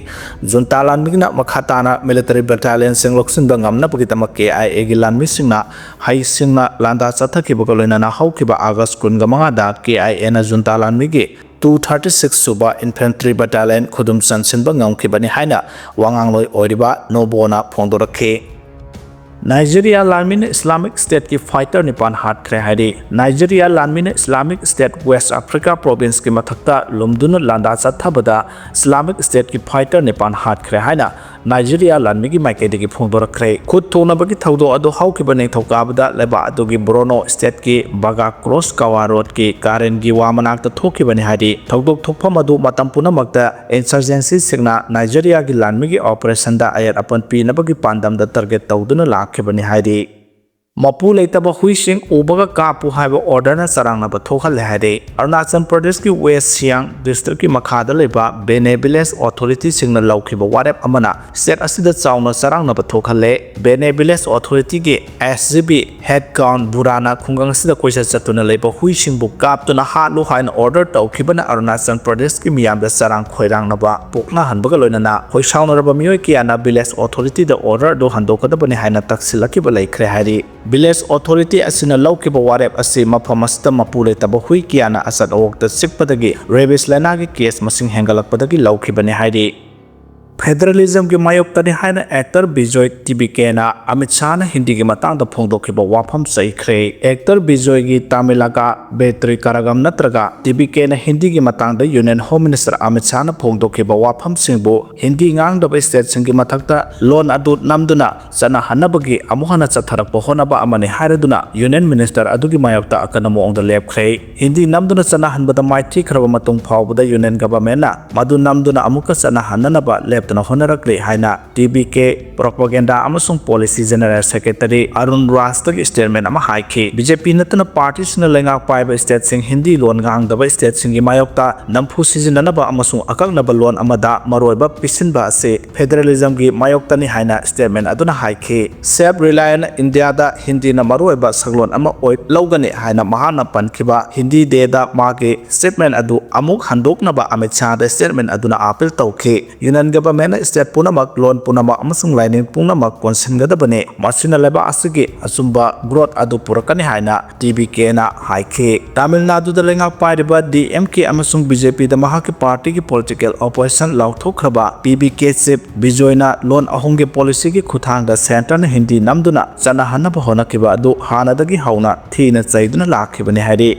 ꯖꯨꯟꯇꯥ ꯂꯥꯟꯃꯤꯅ ꯃꯈꯥ ꯇꯥꯅ military battalionꯁꯤꯡ ꯂꯧꯁꯤꯟꯕ ꯉꯝꯅꯕꯒꯤꯗꯃꯛ K I Aꯒꯤ ꯂꯥꯟꯃꯤꯁꯤꯡꯅ ꯍꯩꯁꯤꯡꯅ ꯂꯥꯟꯗꯥ ꯆꯠꯊꯈꯤꯕꯒ ꯂꯣꯏꯅꯅ ꯍꯧꯈꯤꯕ August ꯀꯨꯟꯒ ꯃꯉꯥꯗ K I Aꯅ ꯖꯨꯟꯇꯥ ꯂꯥꯟꯃꯤꯒꯤ two thirty six ꯁꯨꯕ Infantry Battalion ꯈꯨꯗꯨꯝ ꯆꯟꯁꯤꯟꯕ ꯉꯝꯈꯤꯕꯅꯤ ꯍꯥꯏꯅ ꯋꯥꯉꯥꯡꯂꯣꯏ ꯑꯣꯏꯔꯤꯕ ꯅꯣꯕꯣꯅ ꯐꯣꯡꯗꯣꯔꯛꯈꯤ꯫ ꯅꯥꯏꯖꯦꯔꯤꯌꯥ ꯂꯥꯟꯃꯤꯅ Islamic Stateꯀꯤ fighter ꯅꯤꯄꯥꯟ ꯍꯥꯠꯈ꯭ꯔꯦ ꯍꯥꯏꯔꯤ꯫ ꯅꯥꯏꯖꯦꯔꯤꯌꯥ ꯂꯥꯟꯃꯤꯅ Islamic State West Africa provinceꯀꯤ ꯃꯊꯛꯇ ꯂꯨꯝꯗꯨꯅ ꯂꯥꯟꯗꯥ ꯆꯠꯊꯕꯗ Islamic Stateꯀꯤ fighter ꯅꯤꯄꯥꯟ ꯍꯥꯠꯈ꯭ꯔꯦ ꯍꯥꯏꯅ ꯅꯥꯏꯖꯦꯔꯤꯌꯥ ꯂꯥꯟꯃꯤꯒꯤ ꯃꯥꯏꯀꯩꯗꯒꯤ ꯐꯣꯡꯗꯣꯔꯛꯈ꯭ꯔꯦ꯫ ꯈꯨꯠ ꯊꯣꯡꯅꯕꯒꯤ ꯊꯧꯗꯣꯛ ꯑꯗꯨ ꯍꯧꯈꯤꯕ ꯅꯤꯡꯊꯧꯀꯥꯕꯗ ꯂꯩꯕꯥꯛ ꯑꯗꯨꯒꯤ ꯕ꯭ꯔꯣꯅꯣ stateꯀꯤ ꯕꯒꯥ ꯀ꯭ꯔꯣꯁ ꯀꯋꯥ roadꯀꯤ ꯀꯥꯔꯦꯟꯒꯤ ꯋꯥ ꯃꯅꯥꯛꯇ ꯊꯣꯛꯈꯤꯕꯅꯤ ꯍꯥꯏꯔꯤ꯫ ꯊꯧꯗꯣꯛ ꯊꯣꯛꯐꯝ ꯑꯗꯨ ꯃꯇꯝ ꯄꯨꯝꯅꯃꯛꯇ insurgencyꯁꯤꯡꯅ ꯅꯥꯏꯖꯦꯔꯤꯌꯥꯒꯤ ꯂꯥꯟꯃꯤꯒꯤ operationꯗ ꯑꯌꯦꯠ ꯑꯄꯟ ꯄꯤꯅꯕꯒꯤ ꯄꯥꯟꯗꯝꯗ target ꯇꯧꯗꯨꯅ ꯂꯥꯛꯈꯤꯕꯅꯤ ꯍꯥꯏꯔꯤ꯫ ꯃꯄꯨ ꯂꯩꯇꯕ ꯍꯨꯏꯁꯤꯡ ꯎꯕꯒ ꯀꯥꯞꯄꯨ ꯍꯥꯏꯕ orderꯅ ꯆꯔꯥꯡꯅꯕ ꯊꯣꯛꯍꯜꯂꯦ ꯍꯥꯏꯔꯤ꯫ ꯑꯔꯨꯅꯥꯆꯜ ꯄ꯭ꯔꯗꯦꯁꯀꯤ West Siang districtꯀꯤ ꯃꯈꯥꯗ ꯂꯩꯕ ꯕꯦꯅꯦ village authorityꯁꯤꯡꯅ ꯂꯧꯈꯤꯕ ꯋꯥꯔꯦꯞ ꯑꯃꯅ state ꯑꯁꯤꯗ ꯆꯥꯎꯅ ꯆꯔꯥꯡꯅꯕ ꯊꯣꯛꯍꯜꯂꯦ꯫ ꯕꯦꯅꯦ village authorityꯒꯤ S G B head Gaon Burana ꯈꯨꯡꯒꯪ ꯑꯁꯤꯗ ꯀꯣꯏꯆꯠ ꯆꯠꯇꯨꯅ ꯂꯩꯕ ꯍꯨꯏꯁꯤꯡꯕꯨ ꯀꯥꯞꯇꯨꯅ ꯍꯥꯠꯂꯨ ꯍꯥꯏꯅ order ꯇꯧꯈꯤꯕꯅ ꯑꯔꯨꯅꯥꯆꯜ ꯄ꯭ꯔꯗꯦꯁꯀꯤ ꯃꯤꯌꯥꯝꯗ ꯆꯔꯥꯡ ꯈꯣꯏꯔꯥꯡꯅꯕ ꯄꯣꯛꯅꯍꯟꯕꯒ ꯂꯣꯏꯅꯅ ꯈꯣꯏꯁꯥꯎꯅꯔꯕ ꯃꯤꯑꯣꯏ ꯀꯌꯥꯅ village authorityꯗ order ꯑꯗꯨ ꯍꯟꯗꯣꯛꯀꯗꯕꯅꯤ ꯍꯥꯏꯅ ꯇꯛꯁꯤꯜꯂꯛꯈꯤꯕ ꯂꯩꯈ꯭ꯔꯦ ꯍꯥꯏꯔꯤ꯫ Village Authority ꯑꯁꯤꯅ ꯂꯧꯈꯤꯕ ꯋꯥꯔꯦꯞ ꯑꯁꯤ ꯃꯐꯝ ꯑꯁꯤꯗ ꯃꯄꯨ ꯂꯩꯇꯕ ꯍꯨꯏ ꯀꯌꯥꯅ ꯑꯆꯠ ꯑꯋꯣꯛꯇ ꯆꯤꯛꯄꯗꯒꯤ rabies ꯂꯥꯏꯅꯥꯒꯤ case ꯃꯁꯤꯡ ꯍꯦꯟꯒꯠꯂꯛꯄꯗꯒꯤ ꯂꯧꯈꯤꯕꯅꯤ ꯍꯥꯏꯔꯤ꯫ Federalismꯒꯤ ꯃꯥꯌꯣꯛꯇꯅꯤ ꯍꯥꯏꯅ actor ꯕꯤꯖꯣꯏ ꯇꯤ ꯕꯤ ꯀꯦꯅ ꯑꯃꯤꯠ ꯁꯥꯍꯅ ꯍꯤꯟꯗꯤꯒꯤ ꯃꯇꯥꯡꯗ ꯐꯣꯡꯗꯣꯛꯈꯤꯕ ꯋꯥꯐꯝ ꯆꯩꯈ꯭ꯔꯦ꯫ Actor ꯕꯤꯖꯣꯏꯒꯤ ꯇꯥꯃꯤꯂꯥꯒꯥ ꯕꯦꯇ꯭ꯔꯤ ꯀꯔꯒꯝ ꯅꯠꯇ꯭ꯔꯒ ꯇꯤ ꯕꯤ ꯀꯦꯅ ꯍꯤꯟꯗꯤꯒꯤ ꯃꯇꯥꯡꯗ Union Home Minister Amit ꯁꯥꯍꯅ ꯐꯣꯡꯗꯣꯛꯈꯤꯕ ꯋꯥꯐꯝꯁꯤꯡꯕꯨ Hindi ꯉꯥꯡꯗꯕ stateꯁꯤꯡꯒꯤ ꯃꯊꯛꯇ ꯂꯣꯟ ꯑꯗꯨ ꯅꯝꯗꯨꯅ ꯆꯠꯅꯍꯟꯅꯕꯒꯤ ꯑꯃꯨꯛ ꯍꯟꯅ ꯆꯠꯊꯔꯛꯄ ꯍꯣꯠꯅꯕ ꯑꯃꯅꯤ ꯍꯥꯏꯔꯗꯨꯅ Union Minister ꯑꯗꯨꯒꯤ ꯃꯥꯌꯣꯛꯇ ꯑꯀꯟꯕ ꯃꯑꯣꯡꯗ ꯂꯦꯞꯈ꯭ꯔꯦ꯫ ꯍꯤꯟꯗꯤ ꯅꯝꯗꯨꯅ ꯆꯠꯅꯍꯟꯕꯗ ꯃꯥꯏꯊꯤꯈ꯭ꯔꯕ ꯃꯇꯨꯡ ꯐꯥꯎꯕꯗ Union Governmentꯅ ꯃꯗꯨ ꯅꯝꯗꯨꯅ ꯑꯃꯨꯛꯀ ꯆꯠꯅꯍꯟꯅꯅꯕ ꯂꯦꯞꯇꯅ ꯍꯣꯠꯅꯔꯛꯂꯤ ꯍꯥꯏꯅ ꯇꯤ ꯕꯤ ꯀꯦ Propaganda ꯑꯃꯁꯨꯡ Policy General Secretary Arun ꯔꯥꯖꯇꯒꯤ statement ꯑꯃ ꯍꯥꯏꯈꯤ꯫ ꯕꯤ ꯖꯦ ꯄꯤ ꯅꯠꯇꯅ partyꯁꯤꯡꯅ ꯂꯩꯉꯥꯛ ꯄꯥꯏꯕ stateꯁꯤꯡ ꯍꯤꯟꯗꯤ ꯂꯣꯟ ꯉꯥꯡꯗꯕ stateꯁꯤꯡꯒꯤ ꯃꯥꯌꯣꯛꯇ ꯅꯝꯐꯨ ꯁꯤꯖꯤꯟꯅꯅꯕ ꯑꯃꯁꯨꯡ ꯑꯀꯛꯅꯕ ꯂꯣꯟ ꯑꯃꯗ ꯃꯔꯨꯑꯣꯏꯕ ꯄꯤꯁꯤꯟꯕ ꯑꯁꯤ federalismꯒꯤ ꯃꯥꯌꯣꯛꯇꯅꯤ ꯍꯥꯏꯅ statement ꯑꯗꯨꯅ ꯍꯥꯏꯈꯤ꯫ Self Reliant Indiaꯗ ꯍꯤꯟꯗꯤꯅ ꯃꯔꯨꯑꯣꯏꯕ ꯁꯛꯂꯣꯟ ꯑꯃ ꯑꯣꯏ ꯂꯧꯒꯅꯤ ꯍꯥꯏꯅ ꯃꯍꯥꯛꯅ ꯄꯟꯈꯤꯕ ꯍꯤꯟꯗꯤ Dayꯗ ꯃꯥꯒꯤ statement ꯑꯗꯨ ꯑꯃꯨꯛ ꯍꯟꯗꯣꯛꯅꯕ ꯑꯃꯤꯠ ꯁꯥꯍꯗ statement ꯑꯗꯨꯅ appeal ꯇꯧꯈꯤ꯫ Union Governmentꯅ state ꯄꯨꯝꯅꯃꯛ, ꯂꯣꯟ ꯄꯨꯝꯅꯃꯛ ꯑꯃꯁꯨꯡ ꯂꯥꯏꯅꯤꯡ ꯄꯨꯝꯅꯃꯛ ꯀꯣꯟꯁꯤꯟꯒꯗꯕꯅꯤ꯫ ꯃꯁꯤꯅ ꯂꯩꯕꯥꯛ ꯑꯁꯤꯒꯤ ꯑꯆꯨꯝꯕ growth ꯑꯗꯨ ꯄꯨꯔꯛꯀꯅꯤ ꯍꯥꯏꯅ ꯇꯤ ꯕꯤ ꯀꯦꯅ ꯍꯥꯏꯈꯤ꯫ ꯇꯥꯃꯤꯜ ꯅꯥꯗꯨꯗ ꯂꯩꯉꯥꯛ ꯄꯥꯏꯔꯤꯕ ꯗꯤ ꯑꯦꯝ ꯀꯦ ꯑꯃꯁꯨꯡ ꯕꯤ ꯖꯦ ꯄꯤꯗ ꯃꯍꯥꯛꯀꯤ partyꯒꯤ political opposition ꯂꯥꯎꯊꯣꯛꯈ꯭ꯔꯕ ꯄꯤ ꯕꯤ ꯀꯦ chief ꯕꯤꯖꯣꯏꯅ ꯂꯣꯟ ꯑꯍꯨꯝꯒꯤ policyꯒꯤ ꯈꯨꯠꯊꯥꯡꯗ centreꯅ ꯍꯤꯟꯗꯤ ꯅꯝꯗꯨꯅ ꯆꯠꯅꯍꯟꯅꯕ ꯍꯣꯠꯅꯈꯤꯕ ꯑꯗꯨ ꯍꯥꯟꯅꯗꯒꯤ ꯍꯧꯅ ꯊꯤꯅ ꯆꯩꯗꯨꯅ ꯂꯥꯛꯈꯤꯕꯅꯤ ꯍꯥꯏꯔꯤ꯫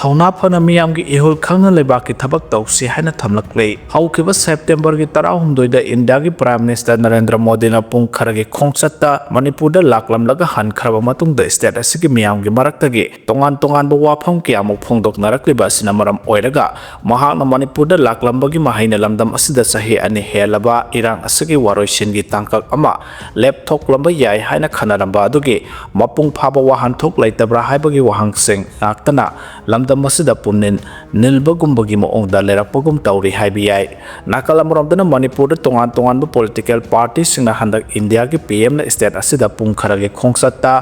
ꯊꯧꯅꯥ ꯐꯅ ꯃꯤꯌꯥꯝꯒꯤ ꯏꯍꯨꯜ ꯈꯪꯅ ꯂꯩꯕꯥꯛꯀꯤ ꯊꯕꯛ ꯇꯧꯁꯤ ꯍꯥꯏꯅ ꯊꯝꯂꯛꯂꯦ꯫ ꯍꯧꯈꯤꯕ Septemberꯒꯤ ꯇꯔꯥꯍꯨꯝꯗꯣꯏꯗ ꯏꯟꯗꯤꯌꯥꯒꯤ Prime Minister ꯅꯔꯦꯟꯗ꯭ꯔ ꯃꯣꯗꯤꯅ ꯄꯨꯡ ꯈꯔꯒꯤ ꯈꯣꯡꯆꯠꯇ ꯃꯅꯤꯄꯨꯔꯗ ꯂꯥꯛꯂꯝꯂꯒ ꯍꯟꯈ꯭ꯔꯕ ꯃꯇꯨꯡꯗ state ꯑꯁꯤꯒꯤ ꯃꯤꯌꯥꯝꯒꯤ ꯃꯔꯛꯇꯒꯤ ꯇꯣꯉꯥꯟ ꯇꯣꯉꯥꯟꯕ ꯋꯥꯐꯝ ꯀꯌꯥꯃꯨꯛ ꯐꯣꯡꯗꯣꯛꯅꯔꯛꯂꯤꯕ ꯑꯁꯤꯅ ꯃꯔꯝ ꯑꯣꯏꯔꯒ ꯃꯍꯥꯛꯅ ꯃꯅꯤꯄꯨꯔꯗ ꯂꯥꯛꯂꯝꯕꯒꯤ ꯃꯍꯩꯅ ꯂꯝꯗꯝ ꯑꯁꯤꯗ ꯆꯍꯤ ꯑꯅꯤ ꯍꯦꯜꯂꯕ ꯏꯔꯥꯡ ꯑꯁꯤꯒꯤ ꯋꯥꯔꯣꯏꯁꯤꯟꯒꯤ ꯇꯥꯡꯀꯛ ꯑꯃ ꯂꯦꯞꯊꯣꯛꯂꯝꯕ ꯌꯥꯏ ꯍꯥꯏꯅ ꯈꯟꯅꯔꯝꯕ ꯑꯗꯨꯒꯤ ꯃꯄꯨꯡ ꯐꯥꯕ ꯋꯥꯍꯟꯊꯣꯛ ꯂꯩꯇꯕ꯭ꯔꯥ ꯍꯥꯏꯕꯒꯤ ꯋꯥꯍꯪꯁꯤꯡ ꯉꯥꯛꯇꯅ ꯂꯝꯗꯝ ꯑꯁꯤꯗ ꯄꯨꯝꯅꯤꯟ ꯅꯤꯜꯕꯒꯨꯝꯕꯒꯤ ꯃꯑꯣꯡꯗ ꯂꯩꯔꯛꯄꯒꯨꯝ ꯇꯧꯔꯤ ꯍꯥꯏꯕ ꯌꯥꯏ꯫ ꯅꯥꯀꯜ ꯑꯃꯔꯣꯝꯗꯅ ꯃꯅꯤꯄꯨꯔꯗ ꯇꯣꯉꯥꯟ ꯇꯣꯉꯥꯟꯕ political partyꯁꯤꯡꯅ ꯍꯟꯗꯛ ꯏꯟꯗꯤꯌꯥꯒꯤ ꯄꯤ ꯑꯦꯝꯅ state ꯑꯁꯤꯗ ꯄꯨꯡ ꯈꯔꯒꯤ ꯈꯣꯡꯆꯠꯇ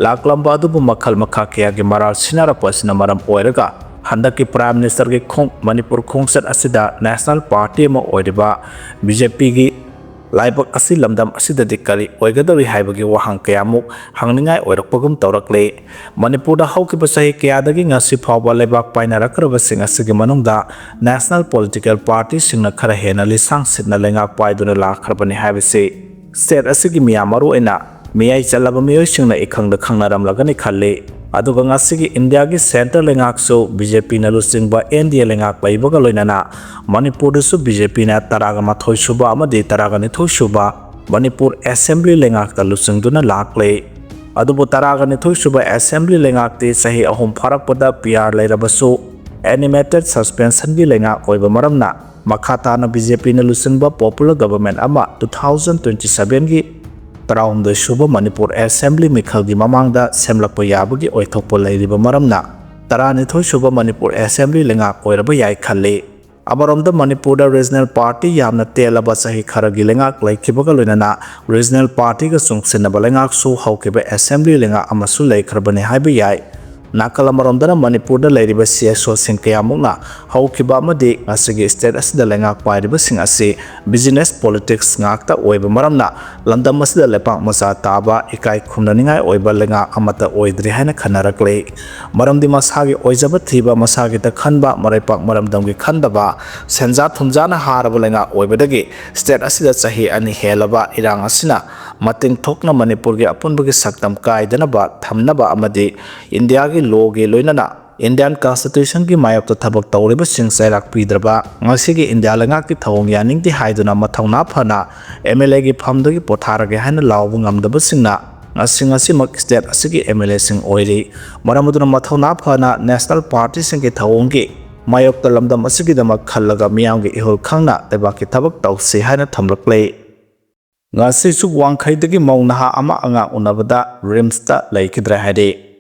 ꯂꯥꯛꯂꯝꯕ ꯑꯗꯨꯕꯨ ꯃꯈꯜ ꯃꯈꯥ ꯀꯌꯥꯒꯤ ꯃꯔꯥꯜ ꯁꯤꯟꯅꯔꯛꯄ ꯑꯁꯤꯅ ꯃꯔꯝ ꯑꯣꯏꯔꯒ ꯍꯟꯗꯛꯀꯤ Prime Ministerꯒꯤ ꯈꯣꯡ-, ꯃꯅꯤꯄꯨꯔ ꯈꯣꯡꯆꯠ ꯑꯁꯤꯗ national party ꯑꯃ ꯑꯣꯏꯔꯤꯕ ꯕꯤ ꯖꯦ ꯄꯤꯒꯤ ꯂꯥꯏꯕꯛ ꯑꯁꯤ ꯂꯝꯗꯝ ꯑꯁꯤꯗꯗꯤ ꯀꯔꯤ ꯑꯣꯏꯒꯗꯧꯔꯤ ꯍꯥꯏꯕꯒꯤ ꯋꯥꯍꯪ ꯀꯌꯥꯃꯨꯛ ꯍꯪꯅꯤꯡꯉꯥꯏ ꯑꯣꯏꯔꯛꯄꯒꯨꯝ ꯇꯧꯔꯛꯂꯤ꯫ ꯃꯅꯤꯄꯨꯔꯗ ꯍꯧꯈꯤꯕ ꯆꯍꯤ ꯀꯌꯥꯗꯒꯤ ꯉꯁꯤ ꯐꯥꯎꯕ ꯂꯩꯕꯥꯛ ꯄꯥꯏꯅꯔꯛꯈ꯭ꯔꯕꯁꯤꯡ ꯑꯁꯤꯒꯤ ꯃꯅꯨꯡꯗ national political partyꯁꯤꯡꯅ ꯈꯔ ꯍꯦꯟꯅ ꯂꯤꯁꯥꯡ ꯁꯤꯠꯅ ꯂꯩꯉꯥꯛ ꯄꯥꯏꯗꯨꯅ ꯂꯥꯛꯈ꯭ꯔꯕꯅꯤ ꯍꯥꯏꯕꯁꯤ state ꯑꯁꯤꯒꯤ ꯃꯤꯌꯥꯝ, ꯃꯔꯨꯑꯣꯏꯅ ꯃꯤꯌꯥꯏ ꯆꯜꯂꯕ ꯃꯤꯑꯣꯏꯁꯤꯡꯅ ꯏꯈꯪꯗ ꯈꯪꯅꯔꯝꯂꯒꯅꯤ ꯈꯜꯂꯤ꯫ ꯑꯗꯨꯒ ꯉꯁꯤꯒꯤ ꯏꯟꯗꯤꯌꯥꯒꯤ centre ꯂꯩꯉꯥꯛꯁꯨ BJPꯅ ꯂꯨꯆꯤꯡꯕ NDA ꯂꯩꯉꯥꯛ ꯂꯩꯕꯒ ꯂꯣꯏꯅꯅ ꯃꯅꯤꯄꯨꯔꯗꯁꯨ BJPꯅ ꯇꯔꯥꯒ ꯃꯥꯊꯣꯏ ꯁꯨꯕ ꯑꯃꯗꯤ ꯇꯔꯥꯒ ꯅꯤꯊꯣꯏ ꯁꯨꯕ ꯃꯅꯤꯄꯨꯔ assembly ꯂꯩꯉꯥꯛꯇ ꯂꯨꯆꯤꯡꯗꯨꯅ ꯂꯥꯛꯂꯦ꯫ ꯑꯗꯨꯕꯨ ꯇꯔꯥꯒ ꯅꯤꯊꯣꯏ ꯁꯨꯕ assembly ꯂꯩꯉꯥꯛꯇꯤ ꯆꯍꯤ ꯑꯍꯨꯝ ꯐꯥꯔꯛꯄꯗ PR ꯂꯩꯔꯕꯁꯨ animated suspensionꯒꯤ ꯂꯩꯉꯥꯛ ꯑꯣꯏꯕ ꯃꯔꯝꯅ ꯃꯈꯥ ꯇꯥꯅ BJPꯅ ꯂꯨꯆꯤꯡꯕ popular government ꯑꯃ two thousand twenty sevenꯒꯤ ꯇꯔꯥꯍꯨꯝꯗꯣꯏ ꯁꯨꯕ ꯃꯅꯤꯄꯨꯔ assembly ꯃꯤꯈꯜꯒꯤ ꯃꯃꯥꯡꯗ ꯁꯦꯝꯂꯛꯄ ꯌꯥꯕꯒꯤ ꯑꯣꯏꯊꯣꯛꯄ ꯂꯩꯔꯤꯕ ꯃꯔꯝꯅ ꯇꯔꯥꯅꯤꯊꯣꯏ ꯁꯨꯕ ꯃꯅꯤꯄꯨꯔ assembly ꯂꯩꯉꯥꯛ ꯑꯣꯏꯔꯕ ꯌꯥꯏ ꯈꯜꯂꯤ꯫ ꯑꯃꯔꯣꯝꯗ ꯃꯅꯤꯄꯨꯔꯗ regional party ꯌꯥꯝꯅ ꯇꯦꯜꯂꯕ ꯆꯍꯤ ꯈꯔꯒꯤ ꯂꯩꯉꯥꯛ ꯂꯩꯈꯤꯕꯒ ꯂꯣꯏꯅꯅ regional partyꯒ ꯆꯨꯡꯁꯤꯟꯅꯕ ꯂꯩꯉꯥꯛꯁꯨ ꯍꯧꯈꯤꯕ assembly ꯂꯩꯉꯥꯛ ꯑꯃꯁꯨ ꯂꯩꯈ꯭ꯔꯕꯅꯤ ꯍꯥꯏꯕ ꯌꯥꯏ꯫ ꯅꯥꯀꯜ ꯑꯃꯔꯣꯝꯗꯅ ꯃꯅꯤꯄꯨꯔꯗ ꯂꯩꯔꯤꯕ CSOꯁꯤꯡ ꯀꯌꯥꯃꯨꯛꯅ ꯍꯧꯈꯤꯕ ꯑꯃꯗꯤ ꯉꯁꯤꯒꯤ state ꯑꯁꯤꯗ ꯂꯩꯉꯥꯛ ꯄꯥꯏꯔꯤꯕꯁꯤꯡ ꯑꯁꯤ business politics ꯉꯥꯛꯇ ꯑꯣꯏꯕ ꯃꯔꯝꯅ ꯂꯝꯗꯝ ꯑꯁꯤꯗ ꯂꯩꯄꯥꯛ ꯃꯆꯥ ꯇꯥꯕ ꯏꯀꯥꯏ ꯈꯨꯝꯅꯅꯤꯡꯉꯥꯏ ꯑꯣꯏꯕ ꯂꯩꯉꯥꯛ ꯑꯃꯠꯇ ꯑꯣꯏꯗ꯭ꯔꯤ ꯍꯥꯏꯅ ꯈꯟꯅꯔꯛꯂꯤ꯫ ꯃꯔꯝꯗꯤ ꯃꯁꯥꯒꯤ ꯑꯣꯏꯖꯕ ꯊꯤꯕ, ꯃꯁꯥꯒꯤꯇ ꯈꯟꯕ, ꯃꯔꯩꯄꯥꯛ ꯃꯔꯝꯗꯝꯒꯤ ꯈꯟꯗꯕ, ꯁꯦꯟꯖꯥ ꯊꯨꯝꯖꯥꯅ ꯍꯥꯔꯕ ꯂꯩꯉꯥꯛ ꯑꯣꯏꯕꯗꯒꯤ state ꯑꯁꯤꯗ ꯆꯍꯤ ꯑꯅꯤ ꯍꯦꯜꯂꯕ ꯏꯔꯥꯡ ꯑꯁꯤꯅ ꯃꯇꯤꯡ ꯊꯣꯛꯅ ꯃꯅꯤꯄꯨꯔꯒꯤ ꯑꯄꯨꯟꯕꯒꯤ ꯁꯛꯇꯝ ꯀꯥꯏꯗꯅꯕ ꯊꯝꯅꯕ ꯑꯃꯗꯤ ꯏꯟꯗꯤꯌꯥꯒꯤ lawꯒꯤ ꯂꯣꯏꯅꯅ Indian Constitutionꯒꯤ ꯃꯥꯌꯣꯛꯇ ꯊꯕꯛ ꯇꯧꯔꯤꯕꯁꯤꯡ ꯆꯩꯔꯥꯛ ꯄꯤꯗ꯭ꯔꯕ ꯉꯁꯤꯒꯤ ꯏꯟꯗꯤꯌꯥ ꯂꯩꯉꯥꯛꯀꯤ ꯊꯧꯑꯣꯡ ꯌꯥꯅꯤꯡꯗꯦ ꯍꯥꯏꯗꯨꯅ ꯃꯊꯧꯅꯥ ꯐꯅ MLAꯒꯤ ꯐꯝꯗꯒꯤ ꯄꯣꯊꯥꯔꯒꯦ ꯍꯥꯏꯅ ꯂꯥꯎꯕ ꯉꯝꯗꯕꯁꯤꯡꯅ ꯉꯁꯤ ꯉꯁꯤꯃꯛ state ꯑꯁꯤꯒꯤ MLAꯁꯤꯡ ꯑꯣꯏꯔꯤ꯫ ꯃꯔꯝ ꯑꯗꯨꯅ ꯃꯊꯧꯅꯥ ꯐꯅ national partyꯁꯤꯡꯒꯤ ꯊꯧꯑꯣꯡꯒꯤ ꯃꯥꯌꯣꯛꯇ ꯂꯝꯗꯝ ꯑꯁꯤꯒꯤꯗꯃꯛ ꯈꯜꯂꯒ ꯃꯤꯌꯥꯝꯒꯤ ꯏꯍꯨꯜ ꯈꯪꯅ ꯂꯩꯕꯥꯛꯀꯤ ꯊꯕꯛ ꯇꯧꯁꯤ ꯍꯥꯏꯅ ꯊꯝꯂꯛꯂꯤ꯫ ꯉꯁꯤꯁꯨ ꯋꯥꯡꯈꯩꯗꯒꯤ ꯃꯧ ꯅꯍꯥ ꯑꯃ ꯑꯉꯥꯡ ꯎꯅꯕꯗ RIMSꯇ ꯂꯩꯈꯤꯗ꯭ꯔꯦ ꯍꯥꯏꯔꯤ꯫